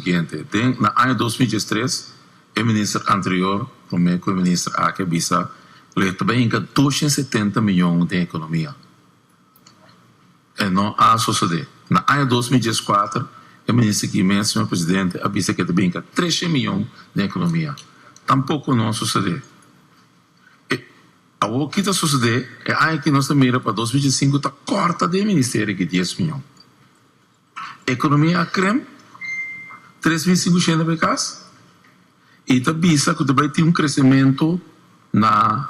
Siguiente, den na aña 2013, e minister anterior, promé ku e minister aki a bisa lo e ta bai hinka 270 mion den ekonomia. E no a sosodé. Na aña 2014, e minister aki mes, señor presidente, a bisa ku e ta bai hinka 300 mion den ekonomia. Tampoko no a sosodé. E awor ki ta sosodé? E aña aki nos ta mira pa 2015 ta kòrta den e ministerio aki 10 mion. Ekonomia a krem 3500 pa e kas i ta bisa ku ta bai tin un kresementu na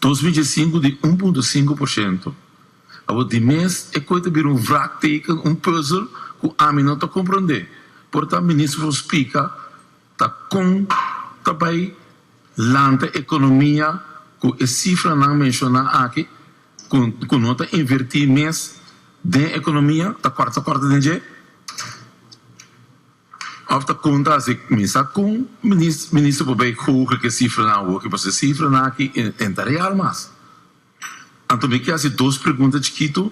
2015 di 1.5%. Awor di mes e koe ta bira un vraagteken, un puzzel ku ami no ta komprondé. Por ta minister por splika ta kon ta bai lanta ekonomia ku e sifranan menshoná aki? Ku no ta invertí mes den ekonomia ta kòrta kòrta den dje? Òf ta konta hasi mi sa kon minister por bai google ku e sifranan awor ki pasobra e sifranan aki e ta real mas. Anto mi ke hasi dos pregunta chikitu.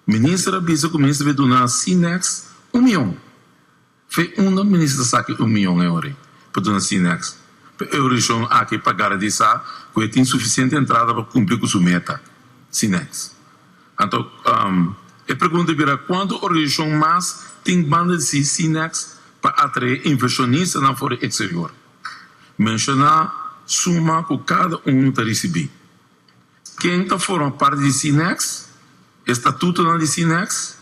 Minister a bisa ku minister bai duna Cinex un mion. Fe unda minister ta saki un miyon euro pa duna Cinex pa e orishon aki pa garantisa ku e tin sufisiente entrada pa kumpli ku su meta? Cinex. Anto e pregunta bira kuantu organisashon mas tin banda di si Cinex pa atrae invershonistanan for di eksterior? Menshoná suma ku kada unu ta risibí. Ken ta forma parti di Cinex, e statutonan di Cinex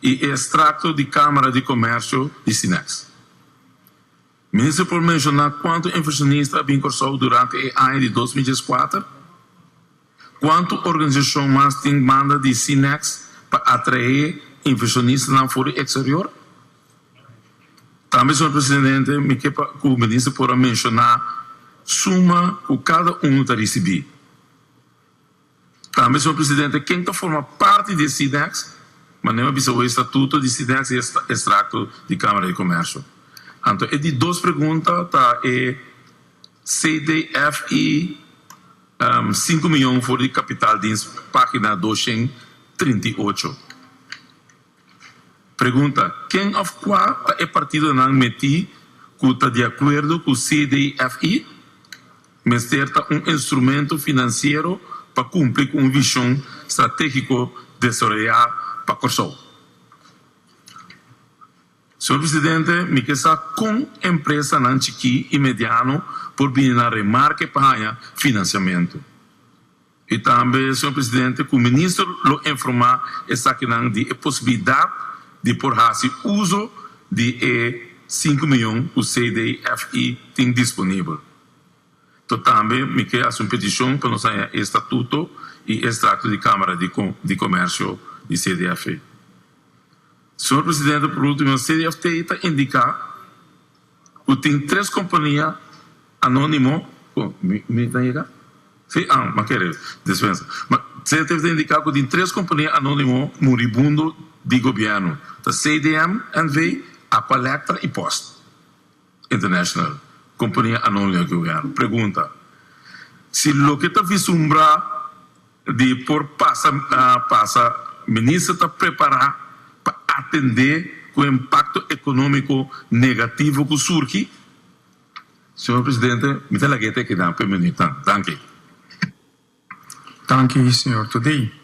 i e estrakto di Kámara di Komèrsio di Cinex. Minister por menshoná kuantu invershonista a bin Kòrsou durante e aña di 2014? Kuantu organisashon mas tin banda di Cinex pa atraé invershonistanan for di eksterior? Tambe, señor presidente, mi ke pa ku minister por a menshoná suma ku kada unu ta risibí. Tambe, señor presidente, ken ta forma parti di e Cinex, manera mi a bisa awe e statuto di Cinex i e estrakto di Kámara di Komèrsio. Anto e di dos pregunta ta e CDFI 5 miyon for di kapitaaldienst página 238. Pregunta, Ken òf kua ta e partidonan metí ku ta di akuerdo ku CDFI mester ta un instrumento finansiero pa kumpli ku un vishon stratégiko desaroyá pa Kòrsou? Señor Presidente, mi ke sa kon empresanan chikí i mediano por bini na remarke pa haña finansiamentu. I tambe, señor Presidente, ku Minister lo informá esakinan di e posibilidat di por hasi uso di e 5 miyon ku CDFI tin disponibel. To tambe mi ke hasi un petishon pa nos haña e statuto i estrakto di Kámara di Komèrsio di CDFI. Señor Presidente, por último, CDFT ta indiká ku tin tres kompania anónimo ku mi ta yega? Sí, ah, m'a kere, dispensa. Ma CDFT ta indiká ku tin tres kompania anónimo moribundo di gobièrnu. Ta CDM NV, Aqualectra i Post International, kompania anónimo di gobièrnu. Pregunta, si loke ta visumbrá di por pasa pasa, minister ta prepará pa atendé ku impakto ekonómiko negativo ku surgi? Señor Presidente, mi ta lag'é te keda pa e minuutnan. Danki. Danki, señor Thodé.